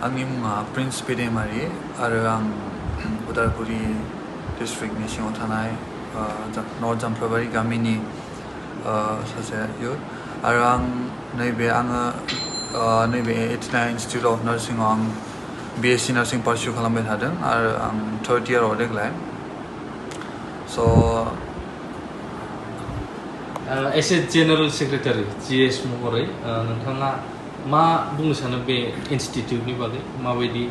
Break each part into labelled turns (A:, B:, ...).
A: आंनि मुङा प्रिन्स पेडेमारि आरो आं उदालगुरि डिस्ट्रिक्टनि सिङाव थानाय नर्थ जामफ्राबारि गामिनि सासे इयुथ आरो आं नैबे एथिना इन्स्टिटिउट अफ नार्सिंआव आं बिएससि नार्सिं पारसिउ खालामबाय थादों आरो आं थार्ड इयाराव देग्लाय
B: S a general secretary GS महरै नोंथाङा मा बुंनो सानो बे इन्स्टिटिउटनि बागै माबायदि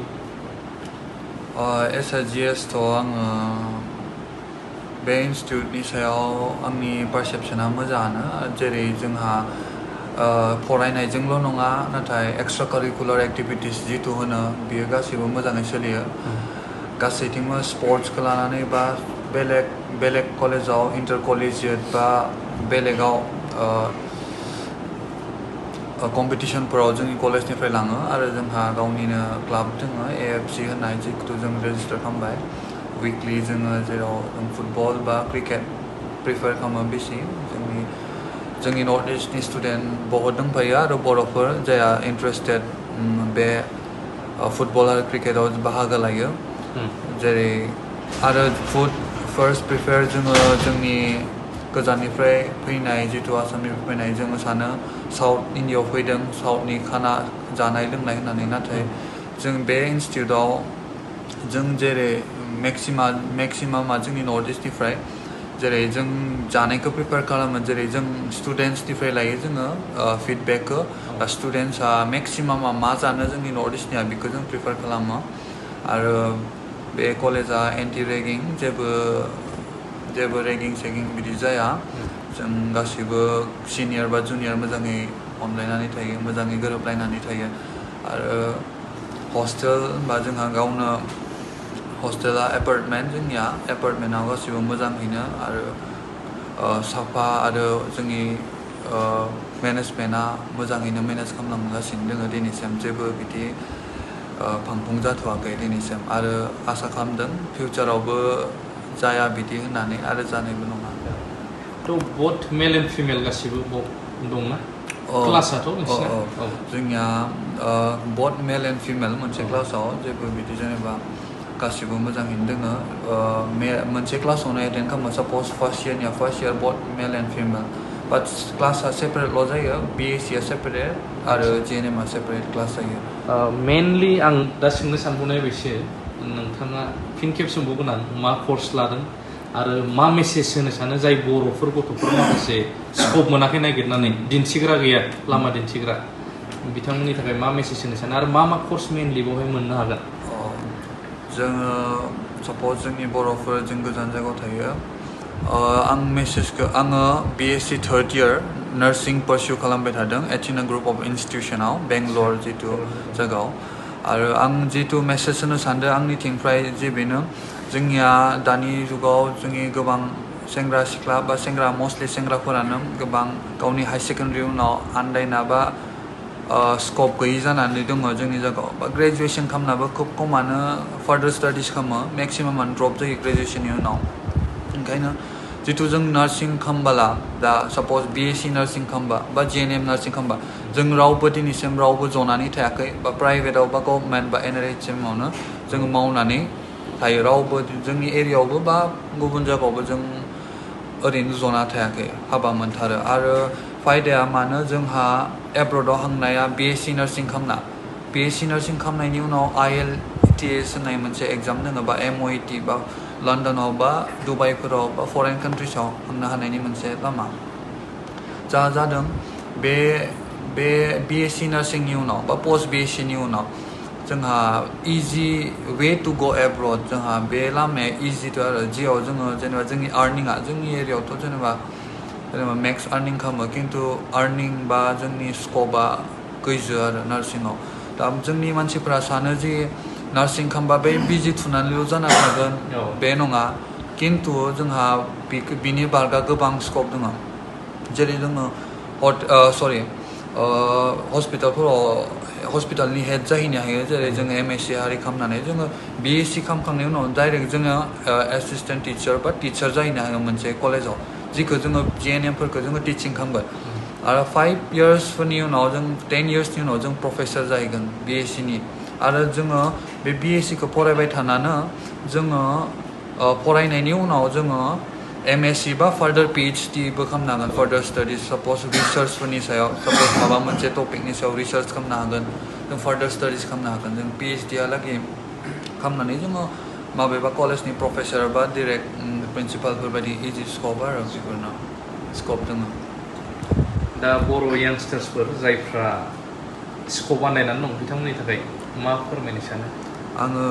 A: एस ए जिएस थ' आङो बे इन्स्टिटिउटनि सायाव आंनि पारसेपसना मोजाङानो जेरै जोंहा फरायनायजोंल' नङा नाथाय एक्सट्रा कारिकुलार एक्टिभिटिस जिथु होनो बियो गासैबो मोजाङै सोलियो गासैथिंबो स्पर्ट्सखौ लानानै बा बेलेग कलेजाव इन्टार कलेजियेट बा बेलेगाव कम्पिटिशनफोराव जोंनि कलेजनिफ्राय लाङो आरो जोंहा गावनिनो क्लाब दङ एएफसि होननाय जिखौ जों रेजिस्टार खालामबाय उइकलि जोङो जेराव जों फुटबल बा क्रिकेट प्रिफार खालामो बेसि जोंनि नर्थ इस्टनि स्टुडेन्ट बहुत दंफायो आरो बर'फोर जायहा इन्टारेस्टेड बे फुटबल आरो क्रिकेटाव बाहागो लायो जेरै आरो फार्स्ट प्रिफार जोङो जोंनि गोजाननिफ्राय फैनाय जिथु आसामनिफ्राय फैनाय जोङो सानो साउथ इन्डियायाव फैदों साउथनि खाना जानाय लोंनाय होननानै नाथाय जों बे इन्स्टिटिउटआव जों जेरै मेक्सिमामा जोंनि नर्थ इस्टनिफ्राय जेरै जों जानायखौ प्रिपेयार खालामो जेरै जों स्टुडेन्ट्सनिफ्राय लायो जोङो फिडबेकखौ स्टुडेन्ट्सआ मेक्सिमामा मा जानो जोंनि नर्थ इस्टनिया बेखौ जों प्रिफार खालामो आरो बे कलेजा एन्टि रेगिं जेबो रेगिं सेगिं बिदि जाया जों गासैबो सिनियर बा जुनियर मोजाङै अनलायनानै थायो मोजाङै गोरोबलायनानै थायो आरो हस्टेल बा जोंहा गावनो हस्टेला एपार्टमेन्ट जोंनिया एपार्टमेन्टआव गासैबो मोजाङैनो आरो साफा आरो जोंनि मेनेजमेन्टआ मोजाङैनो मेनेज खालामलांगासिनो दङ दिनैसिम जेबो बिदि फांफुं जाथ'वाखै दिनैसिम आरो आसा खालामदों फिउचारावबो जाया बिदि होननानै आरो जानायबो नङा
B: थ' बथ मेल एन्ड फिमेल गासिबो दंना क्लासाथ'
A: जोंनिया बथ मेल एन्ड फिमेल मोनसे क्लासाव जेबो बिदि जेनेबा गासिबो मोजाङैनो दोङो मोनसे क्लासावनो एटेन्ड खालामो suppose first year both male and female but क्लासा सेपारेटल' जायो बिएससिया सेपारेट आरो जिएनएमआ सेपारेट क्लास जायो
B: मेनलि आं दा सोंनो सानबावनाय बायदि नोंथाङा फिन खेब सोंबावगोन आं मा कर्स लादों आरो मा मेसेज होनो सानो जाय बर'फोर गथ'फोर माखासे स्कप मोनाखै नागिरनानै दिन्थिग्रा गैया लामा दिन्थिग्रा बिथांमोननि थाखाय मा मेसेज होनो सानो आरो मा कर्स मेनलि बेवहाय मोननो हागोन
A: जोङो साप'ज जोंनि बर'फोर जों गोजान जायगायाव थायो आं मेसेजखौ आङो बिएससि थार्ड इयार नार्सिं पारसिउ खालामबाय थादों एथिना ग्रुप अफ इन्स्टिटिउसनाव बेंगलर जिथु जायगायाव आरो आं जिथु मेसेज होनो सानदों आंनिथिंफ्राय जे बेनो जोंनिया दानि जुगाव जोंनि गोबां सेंग्रा सिख्ला बा मस्टलि सेंग्राफोरानो गोबां गावनि हाई सेकेन्डारि उनाव आन्दायना बा स्कप गैयि जानानै दङ जोंनि जायगायाव बा ग्रेजुवेसन खालामनाबो खोब खमानो फार्दार स्टाडिस खालामो मेक्सिमामानो ड्रप जायो ग्रेजुवेसननि उनाव ओंखायनो जिथु जों नार्सिं खालामबोला दा साप'ज बिएससि नार्सिं खालामबा बा जिएनएम नार्सिं खालामबा जों रावबो दिनैसिम रावबो जनानै थायाखै बा प्राइभेटआव बा गभर्नमेन्ट बा एनआरएचएमआवनो जोङो मावनानै थायो रावबो जोंनि एरियायावबो बा गुबुन जायगायावबो जों ओरैनो जना थायाखै हाबा मोनथारो आरो फायदाया मानो जोंहा एब्रडाव हांनाया बिएससि नार्सिं खालामनायनि उनाव IELTS होननाय मोनसे एग्जाम दङ बा MOET बा लन्डनाव बा दुबाइफोराव बा फरेन कान्ट्रिसाव थांनो हानायनि मोनसे लामा जा जादों बे बिएससि नार्सिंनि उनाव बा पस्ट बिएससिनि उनाव जोंहा इजि वे टु गो एब्रड जोंहा बे लामाया इजिथ' आरो जियाव जोङो जेनेबा जोंनि आर्निंआ जोंनि एरियायावथ' जेनेबा मेक्स आर्निं खालामो खिन्थु आर्निं बा जोंनि स्कपआ गैजो आरो नार्सिंआव दा जोंनि मानसिफोरा सानो जि नार्सिं खालामबा बे बिजि थुनानैल' जाना थागोन बे नङा खिन्थु जोंहा बिनि बारगा गोबां स्कप दङ जेरै जोङो हस्पिटालनि हेड जाहैनो हायो जेरै जोङो MSc आरि खालामनानै जोङो BSc खालामखांनायनि उनाव डाइरेक्ट जोङो एसिस्टेन्ट टिचार बा टिचार जाहैनो हायो मोनसे कलेजाव जिखौ जोङो जिएनएमफोरखौ जोङो टिचिं खालामगोन आरो 5 इयार्सफोरनि उनाव जों 10 इयार्सनि उनाव जों प्रफेसर जाहैगोन BScनि आरो जोङो बे BSc खौ फरायबाय थानानो जोङो फरायनायनि उनाव जोङो MSc बा फार्दार PhD बो खालामनो हागोन फार्दार स्टाडिज साप'ज रिसार्चफोरनि सायाव साप'ज माबा मोनसे टपिकनि सायाव रिसार्च खालामनो हागोन जों फार्दार स्टाडिज खालामनो हागोन जों PhD हालागै खालामनानै जोङो माबेबा कलेजनि प्रफेसर बा डाइरेक्ट प्रिन्सिपालफोर बायदि इजि स्कप आरो बेफोरनो स्कप दङ
B: दा बर' यांस्टार्सफोर जायफ्रा स्कप बानायनानै दं बिथांमोननि थाखाय मा फोरमायनो सानो
A: आङो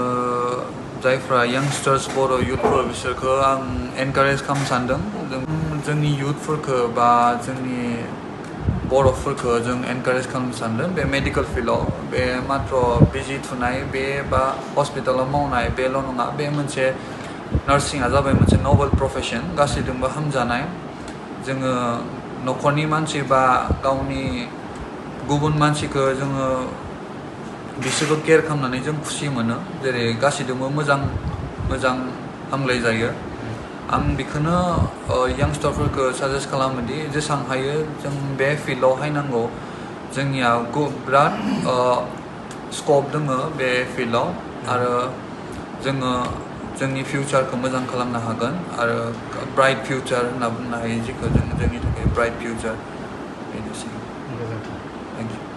A: जायफ्रा यांस्टार्स बर' युथफोर बिसोरखौ आं एनकारेज खालामनो सानदों जोंनि युथफोरखौ बा जोंनि बर'फोरखौ जों एनकारेज खालामनो सानदों बे मेडिकेल फिल्डआव बे मात्र बिजि थुनाय बे बा हस्पिटालाव मावनाय बेल' नङा बे मोनसे नार्सिंआ जाबाय मोनसे नबेल प्रफेसन गासैजोंबो हामजानाय जोङो न'खरनि मानसि बा गावनि गुबुन मानसिखौ जोङो बिसोरखौ केयार खालामनानै जों खुसि मोनो जेरै गासैजोंबो मोजां हामलाय जायो आं बेखौनो यांस्टारफोरखौ साजेस्ट खालामोदि जेसेबां हायो जों बे फिल्डआव हायनांगौ जोंनिया बिराद स्कप दङ बे फिल्डआव आरो जोङो जोंनि फिउचारखौ मोजां खालामनो हागोन आरो ब्राइट फिउचार होनना बुंनो हायो जेखौ जों जोंनि थाखाय ब्राइट फिउचार बेनोसै
B: गोजोन्थों
A: थेंक इउ